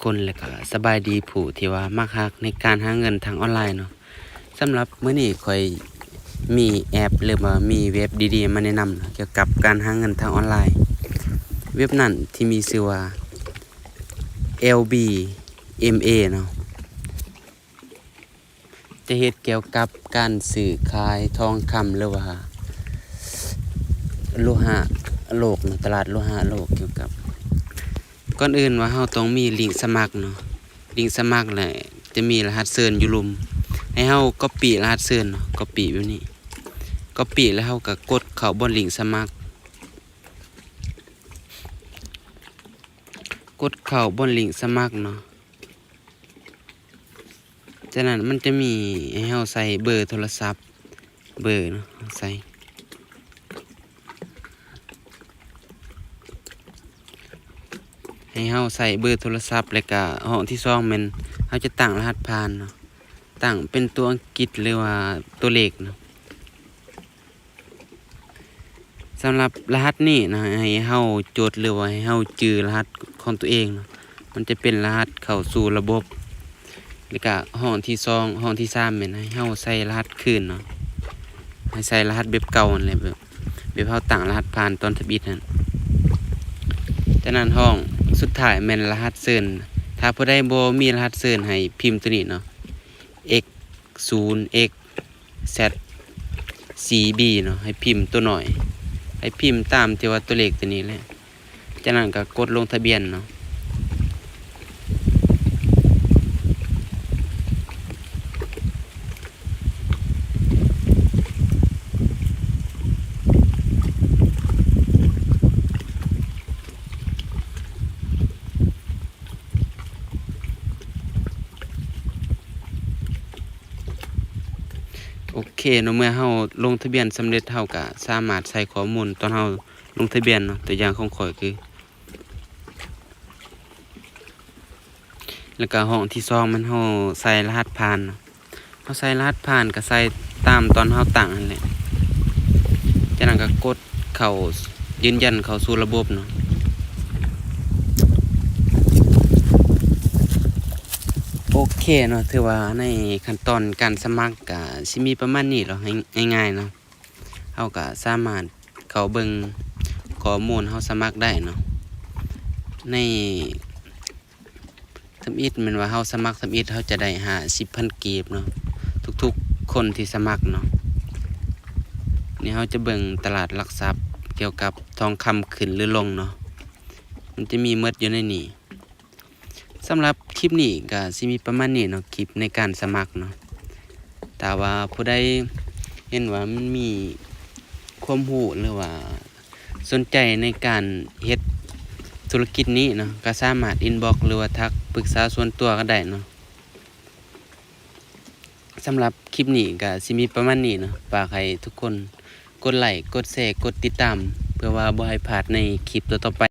ຄົນ ແລະກະສະບາຍດີຜູ້ທີ່ວ່າມັກຮັກໃນການຫາເງິນທາງອອນລາຍເນາະ. ສຳລັບມື້ນີ້ຂ້ອຍມີແອັບ ຫຼືວ່າມີເວັບດີໆມາແນະນຳກ່ຽວກັບການຫາເງິນທາງອອນລາຍ. ເວັບນັ້ນທີ່ມີຊື່ວ່າ ແອລບີເອັມເອ ເນາະ. ຈະເຮັດກ່ຽວກັບການຊື້ຂາຍທອງຄຳ ຫຼືວ່າໂລຫະໂລກເນາະ, ຕະຫຼາດໂລຫະໂລກ. ກ່ຽວກັບ ກ່ອນອື່ນວ່າເຮົາຕ້ອງມີລິ້ງສະໝັກເນາະ, ລິ້ງສະໝັກແລ້ວຈະມີລະຫັດເຊີນຢູ່ລຸ່ມ. ໃຫ້ເຮົາກັອບປີ້ລະຫັດເຊີນເນາະ, ກັອບປີ້ແບບນີ້, ກັອບປີ້ແລ້ວເຮົາກໍກົດເຂົ້າບ່ອນລິ້ງສະໝັກ, ກົດເຂົ້າບ່ອນລິ້ງສະໝັກເນາະ. ຈາກນັ້ນມັນຈະມີໃຫ້ເຮົາໃສ່ເບີໂທລະສັບ, ເບີເນາະ, ໃສ່ ໃຫ້ເຮົາໃສ່ເບີໂທລະສັບ ແລ້ວກະຫ້ອງທີສອງແມ່ນເຮົາຈະຕັ້ງລະຫັດຜ່ານເນາະ, ຕັ້ງເປັນຕົວອັງກິດ ຫຼືວ່າຕົວເລກເນາະ. ສຳລັບລະຫັດນີ້ນະ ໃຫ້ເຮົາຈົດ ຫຼືວ່າໃຫ້ເຮົາຈື່ລະຫັດຂອງຕົວເອງເນາະ, ມັນຈະເປັນລະຫັດເຂົ້າສູ່ລະບົບ. ແລ້ວກະຫ້ອງທີສອງ ຫ້ອງທີສາມແມ່ນໃຫ້ເຮົາໃສ່ລະຫັດຄືນເນາະ, ໃຫ້ໃສ່ລະຫັດແບບເກົ່າຫັ້ນແຫຼະ, ແບບ ແບບເຮົາຕັ້ງລະຫັດຜ່ານຕອນທຳອິດຫັ້ນ. ຈາກນັ້ນຫ້ອງສຸດທ້າຍແມ່ນລະຫັດເຊີນ, ຖ້າຜູ້ໃດບໍ່ມີລະຫັດເຊີນໃຫ້ພິມຕົວນີ້ເນາະ, ເອັກສູນເອັກແຊັດຊີບີເນາະ, ໃຫ້ພິມຕົວນ້ອຍ, ໃຫ້ພິມຕາມທີ່ວ່າຕົວເລກຕົວນີ້ແຫຼະ. ຈາກນັ້ນກໍກົດລົງທະບຽນເນາະ. ໂອເຄເນາະ, ເມື່ອເຮົາລົງທະບຽນສຳເລັດ ເຮົາກະສາມາດໃສ່ຂໍ້ມູນຕອນເຮົາລົງທະບຽນເນາະ. ຕົວຢ່າງຂອງຂ້ອຍຄື ແລ້ວກະຫ້ອງທີສອງແມ່ນເຮົາໃສ່ລະຫັດຜ່ານເນາະ. ເຮົາໃສ່ລະຫັດຜ່ານກໍໃສ່ຕາມຕອນເຮົາຕັ້ງຫັ້ນແຫຼະ, ຈາກນັ້ນກໍກົດເຂົ້າ ຢືນຢັນເຂົ້າສູ່ລະບົບເນາະ. ໂອເຄເນາະ, ຖືວ່າໃນຂັ້ນຕອນການສະໝັກກໍຊິມີປະມານນີ້ເນາະ, ງ່າຍໆເນາະ. ເຮົາກໍສາມາດເຂົ້າເບິ່ງຂໍ້ມູນເຮົາສະໝັກໄດ້ເນາະ. ໃນ ທຳອິດແມ່ນວ່າເຮົາສະໝັກທຳອິດ ເຮົາຈະໄດ້ຫ້າສິບພັນກີບເນາະ, ທຸກໆຄົນທີ່ສະໝັກເນາະ. ນີ້ເຮົາຈະເບິ່ງຕະຫຼາດຫຼັກຊັບກ່ຽວກັບທອງຄຳຂຶ້ນຫຼືລົງເນາະ, ມັນຈະມີໝົດຢູ່ໃນນີ້. ສຳລັບຄລິບນີ້ກໍຊິມີປະມານນີ້ເນາະ, ຄລິບໃນການສະໝັກເນາະ. ຖ້າວ່າຜູ້ໃດເຫັນວ່າມັນມີຄວາມຮູ້ ຫຼືວ່າ ສົນໃຈໃນການເຮັດທຸລະກິດນີ້ເນາະ, ກໍສາມາດອິນບັອກ ຫຼືວ່າທັກປຶກສາສ່ວນຕົວກໍໄດ້ເນາະ. ສຳລັບຄລິບນີ້ກໍຊິມີປະມານນີ້ເນາະ, ຝາກໃຫ້ທຸກຄົນກົດໄລກ໌ ກົດແຊ ກົດຕິດຕາມ ເພື່ອວ່າບໍ່ໃຫ້ພາດໃນຄລິບຕໍ່ໆໄປ